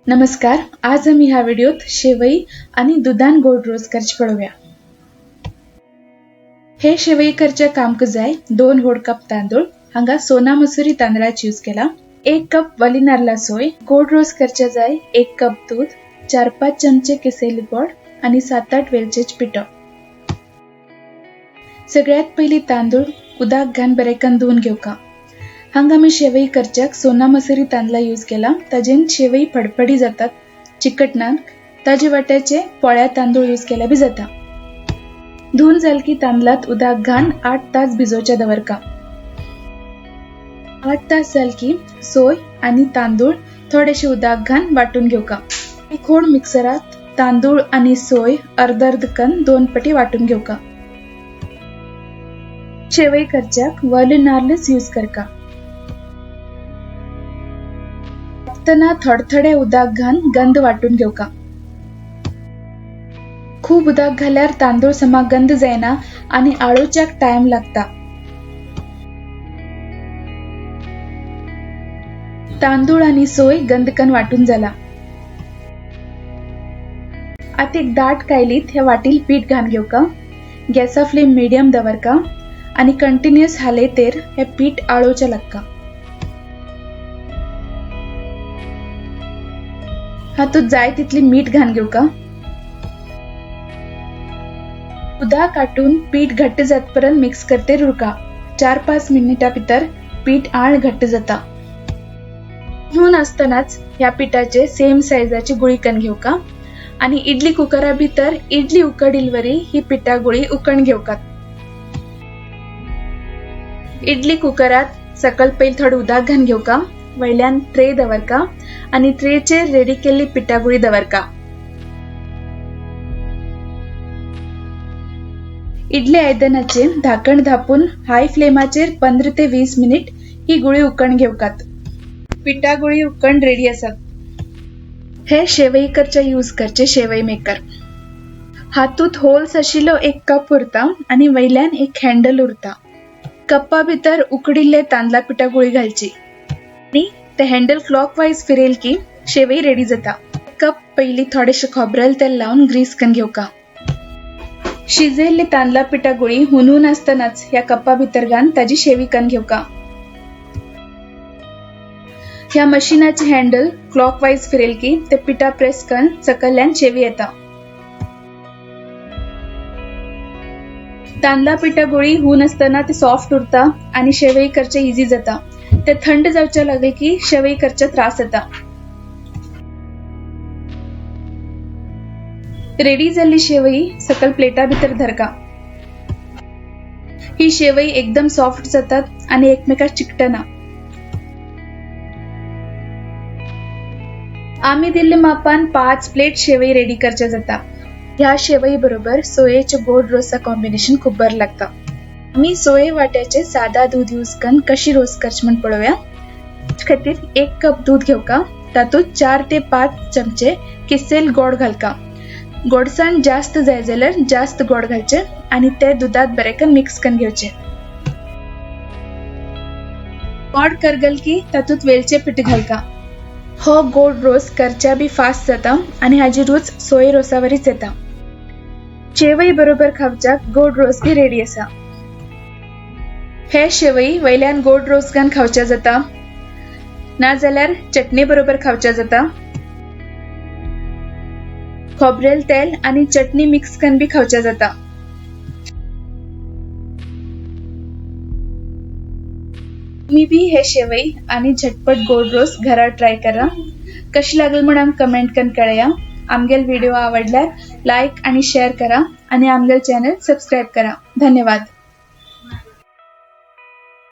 नमस्कार, आज आमी ह्या व्हिडिओत शेवई आणि दुधान गोड रोस करचे पळोवया। हे शेवई करचे कामक जाय 2 व्हड कप तांदूळ, हांगा सोना मसुरी तांदळाची यूज केला, 1 कप वली नारला सोय, गोड रोस करचे जाय 1 कप दूध, 4-5 चमचे किसेल गोड आणि 7-8 वेलचेच पिठो। सगळ्यात पहिली तांदूळ उदक घान बरेकन धुवन घेवका। हांगा आमी शेवई करच्याक सोना मसुरी तांदळा यूज केला, ताजेन शेवई फडफडी जातात, चिकटनात। ताजे वाट्याचे पोळ्या तांदूळ यूज केल्या बी जाता। धुवन जाल की तांदळात उदक घान 8 तास भिजोवचे दवरका। 8 तास जाल की सोय आनी तांदूळ थोडेशे उदक घान वाटून घेवका। एक होड मिक्सरात तांदूळ आनी सोय अर्द अर्द कन 2 पटी वाटून घेवका। शेवई करच्याक वले नारलच यूज करका। वाटतना थोडे थोडे उदक घान गंध वाटून घेवका। खूब उदक घाल्यार तांदूळ समा गंध जायना आनी आळोवच्याक टायम लागता। तांदूळ आनी सोय गंधकन वाटून जाला। आता एक दाट कायलीत हे वाटील पीठ घान घेवका। गॅसा फ्लेम मीडियम दवरका आनी कंटिन्युअस हालयतेर हे पीठ आळोवचें लागता। हातूंत जाय तितली मीठ घान घेवका। उदक काटून पीठ घट्ट जातपर्यंत मिक्स करते उरका। 4-5 मिनिटां भितर पीठ आळ घट्ट जाता। म्हणून आसतनाच ह्या पिठाचे सेम सायजाची गुळी कन घेवका आनी इडली कुकरा भितर इडली उकडीलवरी ही पिठा गुळी उकण घेवका। इडली कुकरात सकल पयल थोडे उदक घान घेवका, वयल्यान ट्रे दवरका आनी ट्रेचेर रेडी केल्ली पिठा गुळी दवरका। इडली आयदनाचेर धाकण धापून हाय फ्लेमाचेर 15 ते 20 मिनिट ही गुळी उकण घेवकात। पिठा गुळी उकण रेडी आसात। हे शेवई करचे यूज करचे शेवई मेकर। हातूंत होल्स आशिल्लो एक कप उरता आनी वयल्यान एक हँडल उरता। कप्पा भितर उकडिल्ले तांदळा पिठा गुळी घालची आनी ते हँडल क्लॉकवायज फिरेल की शेवई रेडी जाता। कप पयली थोडेशे खोबरेल तेल लावन ग्रीस करून घेवका। शिजयल्ली तांदळा पिठा गुळी हुनून आसतनाच ह्या कप्पा भितर घान ताजी शेवी करून घेवका। ह्या मशिनाचे हँडल क्लॉकवायज फिरेल की ते पिठा प्रेस करून सकयल्यान शेवी येता। तांदळा पिठा गुळी हून आसतना ती सॉफ्ट उरता आनी शेवई करचे इजी जाता। ते थंड जावचे लागले की शेवई करचे त्रास येता। रेडी जाल्ली शेवई सकल प्लेटा भितर धरका। ही शेवई एकदम सॉफ्ट जातात आनी एकमेकाक चिकटना। आमी दिल्ले मापान 5 प्लेट शेवई रेडी करचे जाता। ह्या शेवई बरोबर सोयेचे गोड रोसा कॉम्बिनेशन खूब बरें लागता। आमी सोये वाट्याचे सादा दूध यूज करून कशी रोस करचे म्हण पळोवया। खातीर 1 कप दूध घेवका, तातूंत 4 ते 5 चमचे किसेल गोड घालका। गोडसाण जास्त जाय जाल्यार जास्त गोड घालचे आनी ते दुधात बरेकन मिक्स करून घेवचे। गोड करगल की तातूंत वेलचे पीठ घालका। हो गोड रोस करच्या बी फास्ट जाता आनी हाजी रूच सोय रोसावरीच येता। शेवई बरोबर खावच्याक गोड रोस बी रेडी आसा। हे शेवई वयल्यान गोड रोस घान खावच्या जाता, ना जाल्यार चटणी बरोबर खावच्या जाता। खोबरेल तेल आनी चटणी मिक्स करून बी खावच्या जाता। तुम्ही बी हे शेवई आनी झटपट गोड रोस घरा ट्राय करा। कशी लागल म्हण आमकां कमेंट करून कळया। आमगेल व्हिडिओ आवडल्यार लायक आनी शेअर करा आनी आमगेल चॅनल सबस्क्राइब करा। धन्यवाद।